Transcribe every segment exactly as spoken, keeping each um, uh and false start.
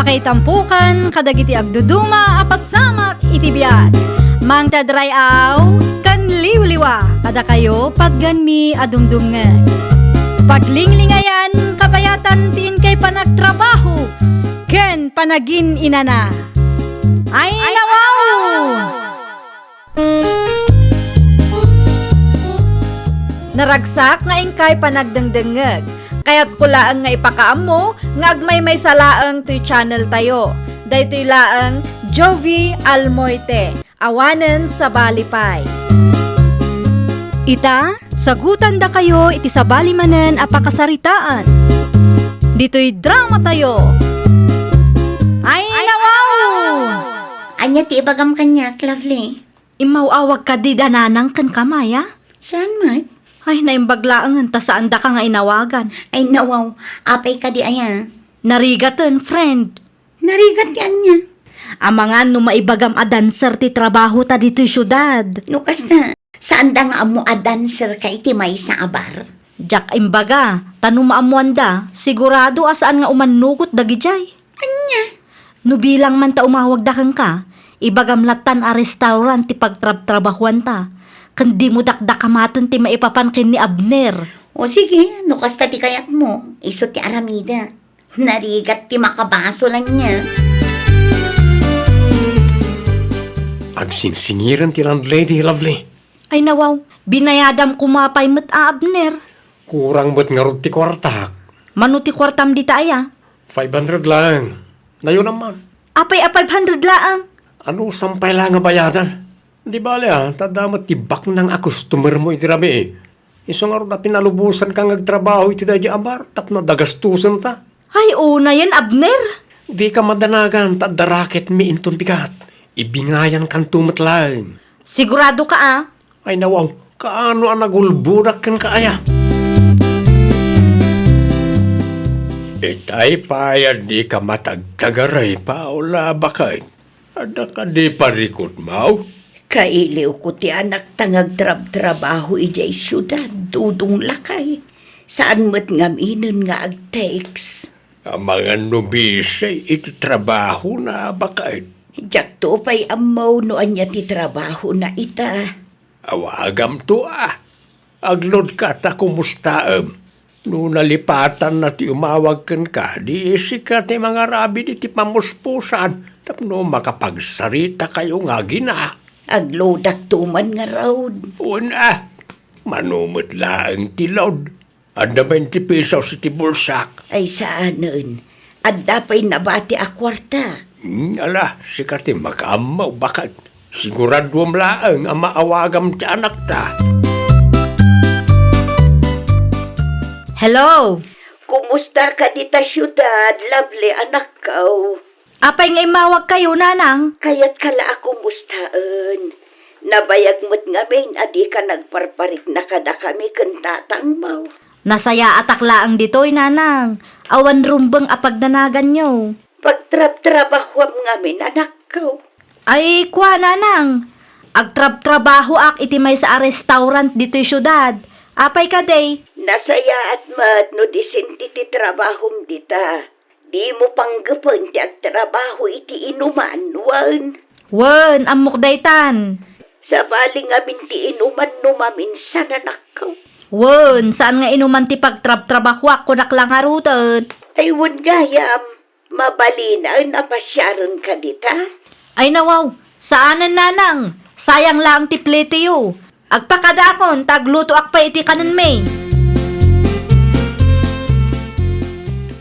Ay tampukan kadagiti agduduma a pasamak iti biag. Mangted ray-aw ken liwliwa kadakayo patgenmi a dumdumngeg. Paglinglingayan, kabayatan ti inkay panagtrabaho ken panagin-inana. Ay, nawaw! Naragsak nga inkay panagdengdengngeg. Kayatko laeng nga ipakaammo nga agmaymaysa laeng toy channel tayo. Daytoy laeng Jovie Almoite, awanen sabali pay. Ita, sagutandakayo iti sabali manen a pakasaritaan. Ditoy drama tayo. Ay, nawaw! Ania ti ibagam kaniak, Lovely? Immaw-awag kadi da nanang ken kamaya? Saan met? Ay, naimbag laengen ta saandaka nga inawagan. Ay, nawaw. Apay kadi aya? Narigaten, friend. Narigat ti ania? Amangan no maibagam a dancer ti trabaho ta ditoy siudad. No kasta, saanda nga ammo a dancer ka iti maysa a bar? Diak imbaga, ta no maammoanda, sigurado a saan nga umannugot dagijay. Ania? No bilang man ta umawagda kenka, ibagam lattan a restaurant ti pagtrabtrabahuanta, ken dimo dakdakamaten ti maipapan ken ni Abner. O sige, no kasta ti kayatmo, isu ti aramidek. Narigat ti makabasol ania. Agsingsingiren ti landlady, Lovely. Ay nawaw, binayadam koma pay met a Abner. Kurang met ngarud ti kuartak. Mano ti kuartam dita aya? Five hundred laeng. Nayonam man. Apay a five hundred laeng? Anusam pay la nga bayadan? Di bale a, ta adda met ti baknang a customer mo iti rabii. Isu ngarud a pinalubosanka nga agtrabaho iti daydi a bar tapno adda gastusenta. Ay, unayen, Abner! Dika madanagan ta adda racketmi inton bigat. Ibingayankanto met laeng. Siguradoka a? Ay nawaw, kaano a nagulbodak kenka aya? Itay pay a dika matagtagaray, Paula, baket. Adda kadi parikutmaw? Kailiwko ti anakta nga agtrabtrabaho idiay siudad, Dodong lakay. Saan met ngaminen nga agtext. Amangan no busy iti trabahona, baket. Diakto pay ammo no ania ti trabahona ita. Awagamto a. Agloadka ta kumustaem. No nalipatanna ti umawag kenka, di sika ti mangaramid iti pamuspusan tapno makapagsaritakayo nga agina. Agloadakto man ngarud. Wen a, mano met laeng ti load. Adda bainte pesos iti bulsak. Ay, saanen. Adda pay nabati a kuarta. Hmm, ala, sika ti makaammo, baket. Siguraduem laeng a maawagam ti anakta. Hello? Kumusta ka dita siudad, Lovely, anakko? Apay nga immawagkayo, nanang? Kayatka la a kumustaen. Nabayag met ngamin a dika nagparparikna kadakami ken tatangmo. Nasayaatak laeng ditoy, nanang. Awan rumbeng a pagdanaganyo. Pagtrabtrabahuam ngamin, anakko. Ay, kua, nanang. Agtrabtrabahoak iti maysa a restaurant ditoy siudad. Apay kadi? Nasayaat met no disente ti trabahom dita. Dimo panggepen ti agtrabaho iti inuman, wen? Wen, ammok daytan. Sabali ngamin ti inuman no maminsan, anakko. Wen, saan nga inuman ti pagtrabtrabahoak, kunak la ngaruden. Ay, wen gayam, mabalinen a pasiarenka dita? Ay, nawaw, saanen, nanang. Sayang laeng ti pliteyo. Agpakadaakon ta aglutoak pay iti kanenmi.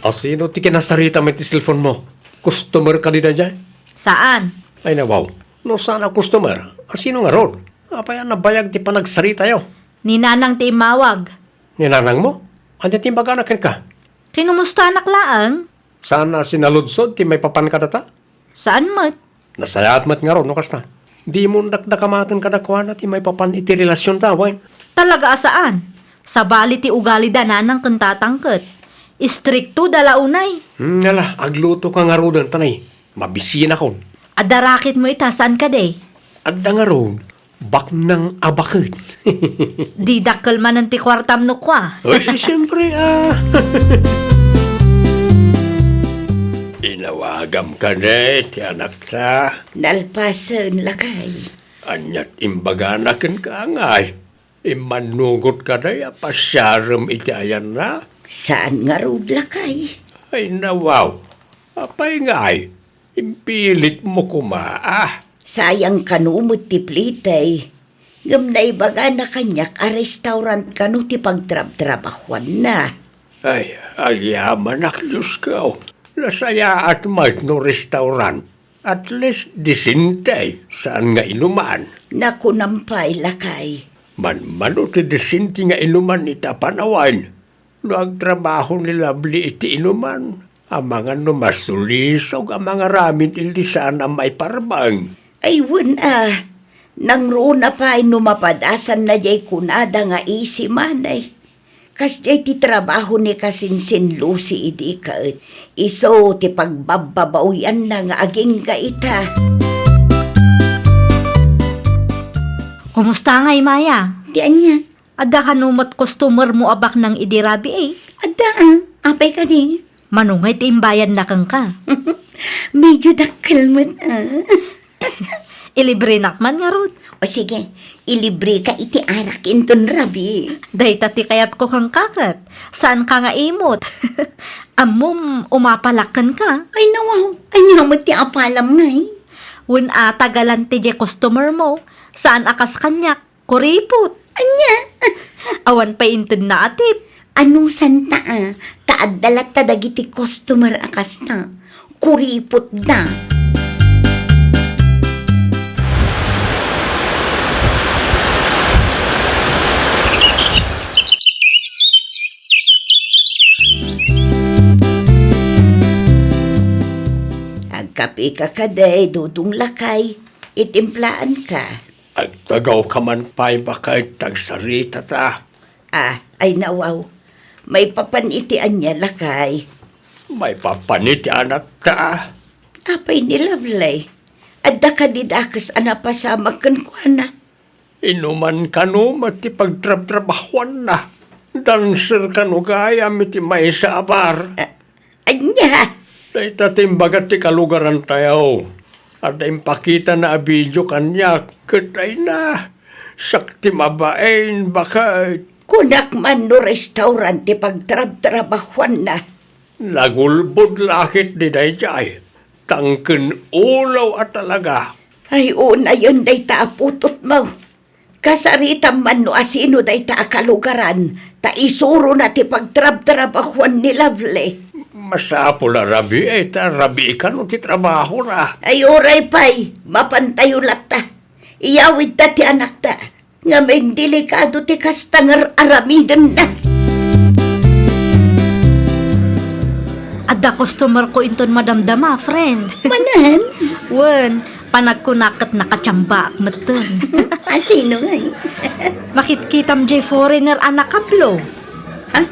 Asino ti kinasaritam iti cellphone mo? Customer kadi daydiay? Saan. Ay, nawaw. No saan a customer, asino ngarud? Apay a nabayag ti panagsaritayo? Ni nanang ti immawag. Ni nanang mo? Ania ti imbagana kenka? Kinumustanak laeng. Saan a sinaludsod ti maipapan kadata? Saan met. Nasayaat met ngarud no kasta. Dimo dakdakamaten kadakuana ti maipapan iti relasionta, wen? Talaga a saan. Sabali ti ugalida nanang ken tatang ket. Istriktoda la unay. Hmm, ala, aglutoka ngaruden, ta nay, mabisinakon. Adda racketmo ita, saan kadi? Adda ngarud. Baknang a baket. Di dakkel manen ti kuartam no kua. Ay, siyempre, ah. Inawag Agam kadi ti anakta? Nalpasen, lakay. Aniat imbagana kenka, ngay? Immannugot kadi a pasiarem iti ayanna? Saan ngarud, lakay. Ay, nawaw. Apay ngay? Impilitmo koma, a? Sayang kano met ti plitay. Ngem naibagana kaniak a restaurant kano ti pagtrabtrabahuanna. Ay, agyamanak, Diosko. Nasayaat met no restaurant. At least, disente, saan nga inuman. Nakunam pay, lakay. Manmano ti disente nga inuman ita panawen. No agtrabaho ni Lovely iti inuman, amangan no masulisog a mangaramid iti saan a maiparbeng. Ay, wen a, nangruna pay no mapadasanna jay kunada nga easy money. Kasjay ti trabaho ni kasinsin Lucy idi ket isu ti pagbabbabawianna nga agingga ita. Kumusta ngay, Maya? Ti ania? Adda kano met customer mo a baknang idi rabii? Adda, a. Apay kadi? Mano ngay ti imbayadna kenka? Medyo dakkel met, a. Ilibrenak man ngarud. O sige, ilibreka iti arak inton rabii. Dayta ti kayatko kenka ket. Saanka nga imot? Ammom, umapalak kenka. Ay, nawaw. Ania met ti apalam ngay? Wen a, tagalan ti diay customer mo. Saan a kas kaniak. Kuripot. Ania? Awan pay intedna a tip. Anusanta a, ta adda latta dagiti customer a kasta. Kuripotda. Agkapeka kadi, Dudong Lakay, itimplaanka. Agtugawka man pay baket ta agsaritata. A, ay nawaw. Maipapan iti ania, lakay? Maipapan iti anakta. Apay ni Lovely? Adda kadi dakes a napasamak kenkuana? Inuman kano met ti pagtrabtrabahuanna. Dancer kano gayam iti maysa a bar. A, Ania? Dayta ti imbaga ti kalugarantayo. Adda impakitana a video kaniak, ket ayna, siak ti mabain, baket. Kunak man no restaurant ti pagtrabtrabahuanna. Nagulbod la ketdi daydiay, tangken ulo a talaga. Ay, unayen dayta a putotmo. Kasaritam man no asino dayta a kalugaran, ta isurona ti pagtrabtrabahuan ni Lovely. Masapul a rabii, ta rabii kano ti trabahona. Ay, uray pay, mapantayo latta. Iyawidta ti anakta. Ngamin delikado ti kasta nga ar-aramidenna. Adda customer ko inton madamdama, friend. Manen? Wen, panagkunak ket nakachambaak metten. A, sino ngay? Makitkitam jay foreigner a nakablo. Ha?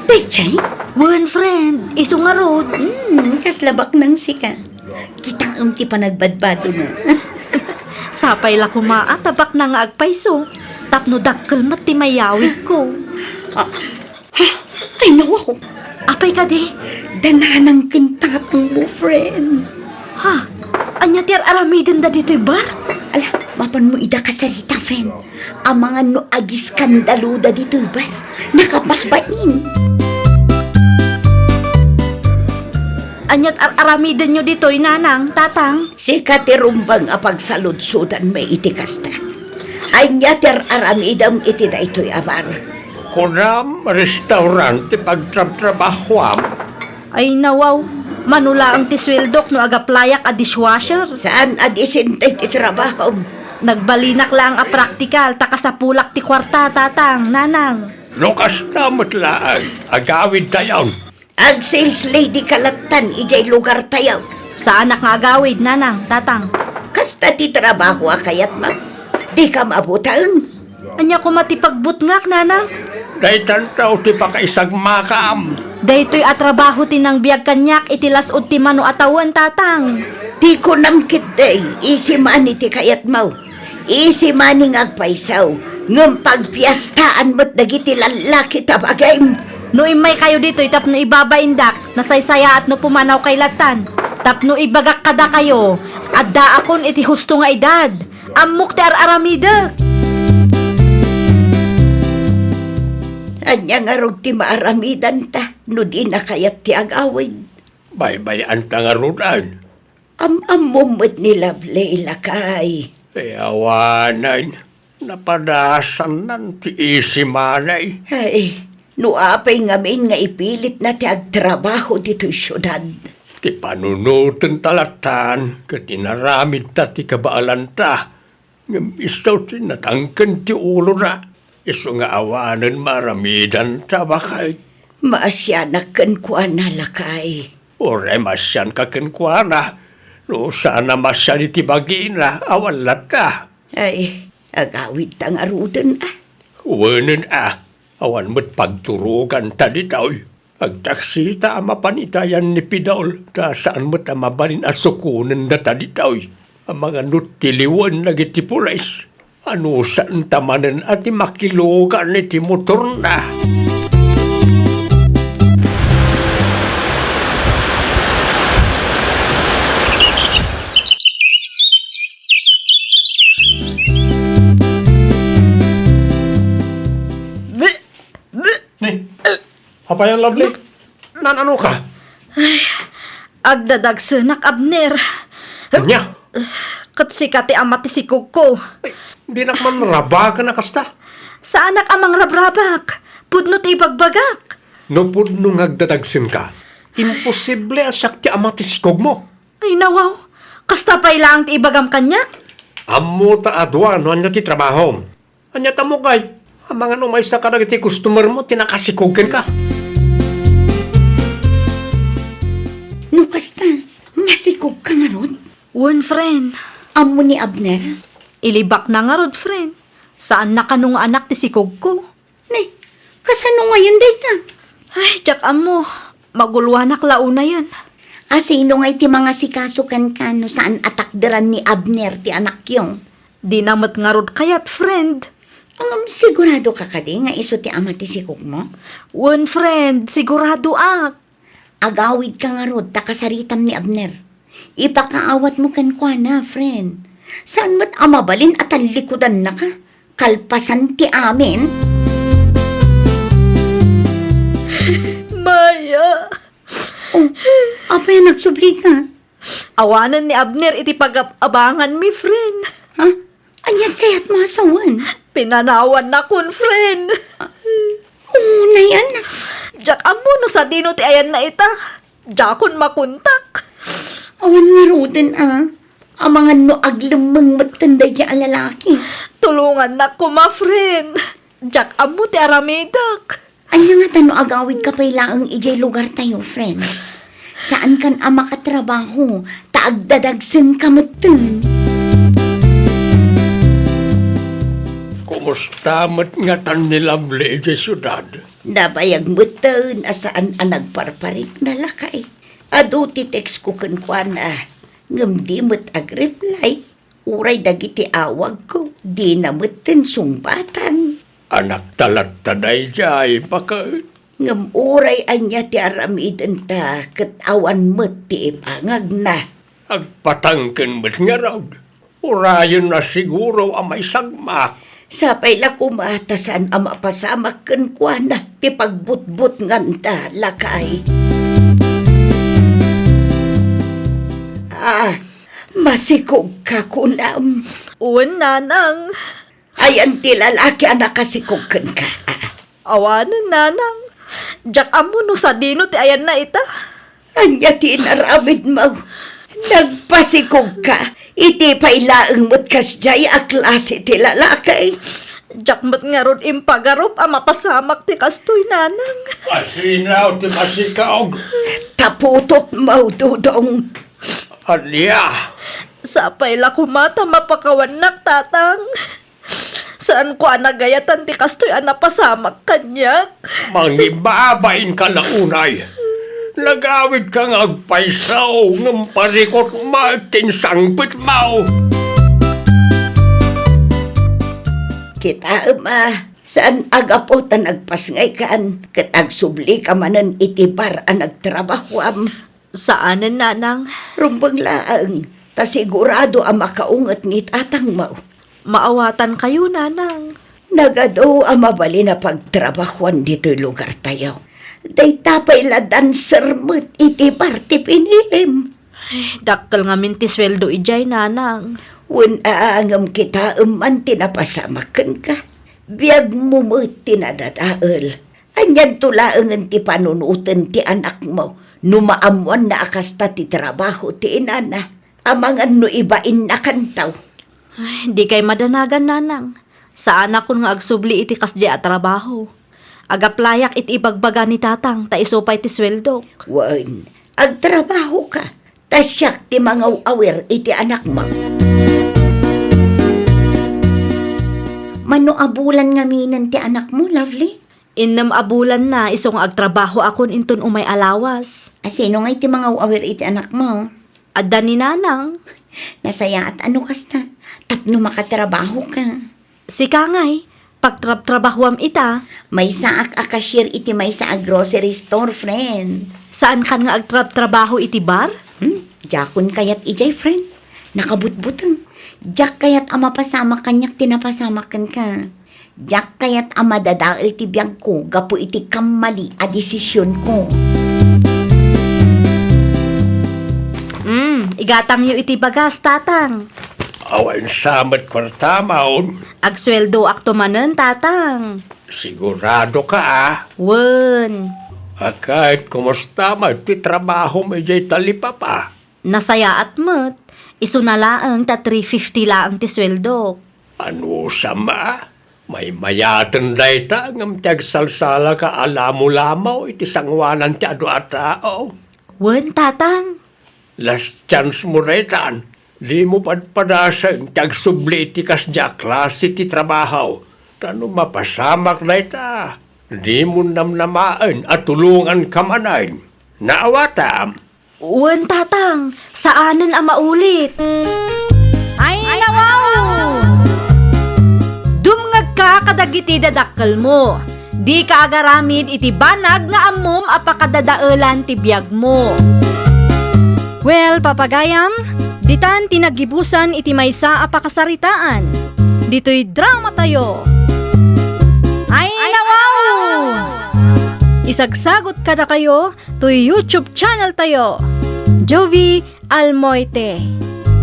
Dayjay? Wen, friend. Isu ngarud. Hmm, kasla baknang sika. Kitaem ti panagbadbadona. Sapay la koma a ta baknang nga agpayso. Tapno dakkel met ti mayawidko. A, Ha? Ay, nawaw. Apay kadi? Da nanang ken tatangmo, friend. Ha? Ania ti ar-aramidenda ditoy bar? Ala, mapanmo ida kasarita, friend. Amangan no agiskandaloda ditoy bar. Nakababain. Aniat ar-aramidenyo ditoy, nanang, tatang? Sika ti rumbeng a pagsaludsodanmi iti kasta. Ania ti ar-aramidem iti daytoy a bar? Kunam, restaurant ti pagtrabtrabahuam. Ay, nawaw. Mano laeng ti sueldok no agaplayak a dishwasher? Saan a disente ti trabahom? Nagbalinak laeng a praktikal, ta kasapulak ti kuarta, tatang, nanang. No kasta met laeng, agawidtayon. Ag-sales lady ka lattan idiay lugartayo. Saanak nga agawid, nanang, tatang. Kasta ti trabaho a kayatmo. Dika mabuteng. Ania koma ti pagbutngak, nanang? Daytanto ti pakaisagmakam. Daytoy a trabaho ti nangbiag kaniak iti las-ud ti mano a tawen, tatang. Ti kunam ketdi, easy money ti kayatmo. Easy money nga agpayso, ngem pagpiestaan met dagiti lallaki ta bagim. No immaykayo ditoy tapno ibabaindak, nasaysayaat no pumanawkay lattan. Tapno ibagak kadakayo, addaakon iti husto nga edad. Ammok ti ar-aramidek. Ania ngarud ti maaramidanta no dina kayat ti agawid? Baybay-anta ngaruden. Am-ammom met ni Lovely, lakay. Ay, awanen. Napadasannan ti isi manay. Ay, no apay ngamin nga ipilitna ti agtrabaho ditoy siudad? Ti panunotenta lattan ket inaramidta ti kabaalanta. Ngem isu ti natangken ti ulona. Isu nga awanen maaramidanta, baket. Maasianak kenkuana, lakay. Uray maasianka kenkuana. No saan a maasian iti bagina, awan latta. Ay, agawidta ngaruden a. Wenen a, awan met pagturoganta ditoy. Agtaksita a mapan itayan ni Pidol, ta saan met a mabalin a sukonen data ditoy. Amangan no tiliwen dagiti pulis. Anusanta manen a ti makilugan iti motorna. Ni, apay a, Lovely? Naan-ano ka? Ay, agdadagsenak, Abner. Ania? Ket sika ti ama ti sikogko. Ay, dinak man rabaken a kasta. Saanak a mangrabrabak. Pudno ti ibagbagak. No pudno nga agdadagsenka, imposible a siak ti ama ti sikogmo. Ay, nawaw. Kasta pay laeng ti ibagam kaniak? Ammo ta a dua no ania ti trabahom. Ania ta mukay? Amangan umaysa kadagiti customermo ti nakasikog kenka. No kasta, masikogka ngarud? Wen, friend. Ammo ni Abner? Ilibakna ngarud, friend. Saanna kano nga anak ti sikogko. Ni, kasano ngayen dayta? Ay, diak ammo. Maguloanak la unayen. A, sino ngay ti mangasikaso kenka no saan a takderan ni Abner ti anakyo? Dina met ngarud kayat, friend. Ngem sigurado ka kadi nga isu ti ama ti sikogmo? Wen, friend, siguradoak. Agawidka ngarud ta kasaritam ni Abner. Ipakaawatmo kenkuana, friend. Saan met a mabalin a tallikudannaka? Kalpasan ti amin? Maya. Oh, apay a nagsublika? Awanen ni Abner iti pagab-abanganmi, friend. Ha? Aniat kayat masawen? Pinanawannakon, friend. Unayan? Diak ammo no sadino ti ayanna ita. Diakon makontak. Awan ngaruden a. Amangan no aglemmeng metten daydi a lalaki. Tulongannak koma, friend. Diak ammo ti aramidek. Ania ngata no agawidka pay laeng idiay lugartayo, friend? Saankan a makatrabaho, ta agdadagsenka metten. Kumusta met ngatan ni Lovely idiay siudad? Nabayag metten a saan a nagparparikna, lakay. Adu ti textko kenkuana, ngem di met agreply. Uray dagiti awagko, dina metten sungbatan. Anakta latta daydiay, baket. Ngem uray ania ti aramidenta, ket awan met ti ipangagna. Agpatangken met ngarud. Urayen a siguro a maisagmak. Sapay la koma ta saan a mapasamak kenkuana ti pagbutbutnganta, lakay. Ah, masikogka kunam? Wen, nanang. Ayan ti lalaki a nakasikog kenka? Awanen, nanang. Diak ammo no sadino ti ayanna ita. Ania ti inaramidmo? Nagpasikogka. Iti pay laeng met kasdiay a klase ti lalaki. Diak met ngarud impagarup a mapasamak ti kastoy, nanang. Asino ti masikog? Taputotmo, Dodong. Ania? Sapay la koma ta mapakawannak, tatang. Saanko a nagayatan ti kastoy a napasamak kaniak. Mangibabainka la unay. Nagawidka nga agpayso, ngem parikutmo ti insangpetmo. Kitaem a, saan a gapu ta nagpasngaykan ket agsublika manen iti bar a nagtrabahoam. Saanen, nanang. Rumbeng laeng, ta sigurado a makaunget ni tatangmo. Maawatankayo, nanang. Nagadu a mabalin a pagtrabahuan ditoy lugartayo. Dayta pay la dancer met iti bar ti pinilim. Ay, dakkel ngamin ti sueldo idiay, nanang. Wen a, ngem kitaem man ti napasamak kenka. Biagmo met ti nadadael. Anianto laengen ti panunoten ti anakmo no maammoanna a kasta ti trabaho ti inana? Amangan no ibainnakanto. Ay, dikay madanagan, nanang. Saanakon nga agsubli iti kasdiay a trabaho. Agaplayak iti ibagbaga ni tatang ta isu pay ti sueldok. Wen, agtrabahoka, ta siak ti mangaw-awir iti anakmo. Mano a bulan ngaminen ti anakmo, Lovely? Innem a bulanna isu nga agtrabahoakon inton umay a lawas. A, sino ngay ti mangaw-awir iti anakmo? Adda ni nanang. Nasayaat a no kasta, tapno makatrabahoka. Sika ngay, pagtrabtrabahoam ita. Maysaak a cashier iti maysa a grocery store, friend. Saankan nga agtrabtrabaho iti bar? Hmm? Diakon kayat idiay, friend. Nakabutbuteng. Diak kayat a mapasamak kaniak ti napasamak kenka. Diak kayat a madadael ti biagko gapu iti kammali a desisionko. Mm, igatangyo iti bagas, tatang. Awan sa met kuartam. Agsueldoakto manen, tatang. Sigurado ka, a? Wen. Akat, kumusta met ti trabahom idiay talipapa? Nasayaat met, isuna laeng ta three fifty laeng ti sueldok. Anusam a? Maymayaten dayta ngem ti agsalsalaka a lamolamo iti sangoanan ti adu a tao. Wen, tatang. Last chance mo daytan. Dimo padpadasen ti agsubli iti kasdiay a klase ti trabaho. Ta no mapasamak dayta, dimo namnamaen a tulonganka manen. Naawatam? Wen, tatang, saanen a maulit. Ay, nawaw! Dumngegka kadagiti dadakkelmo. Dika agaramid iti banag nga ammom a pakadadaelan ti biagmo. Well, papagayam, ditan ti naggibusan iti maysa a pakasaritaan. Ditoy dramatayo. Ay, nawaw! Isagsagot kadakayo toy YouTube channel tayo, Jovie Almoite.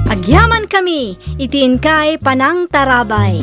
Agyamankami iti inkay panangtarabay.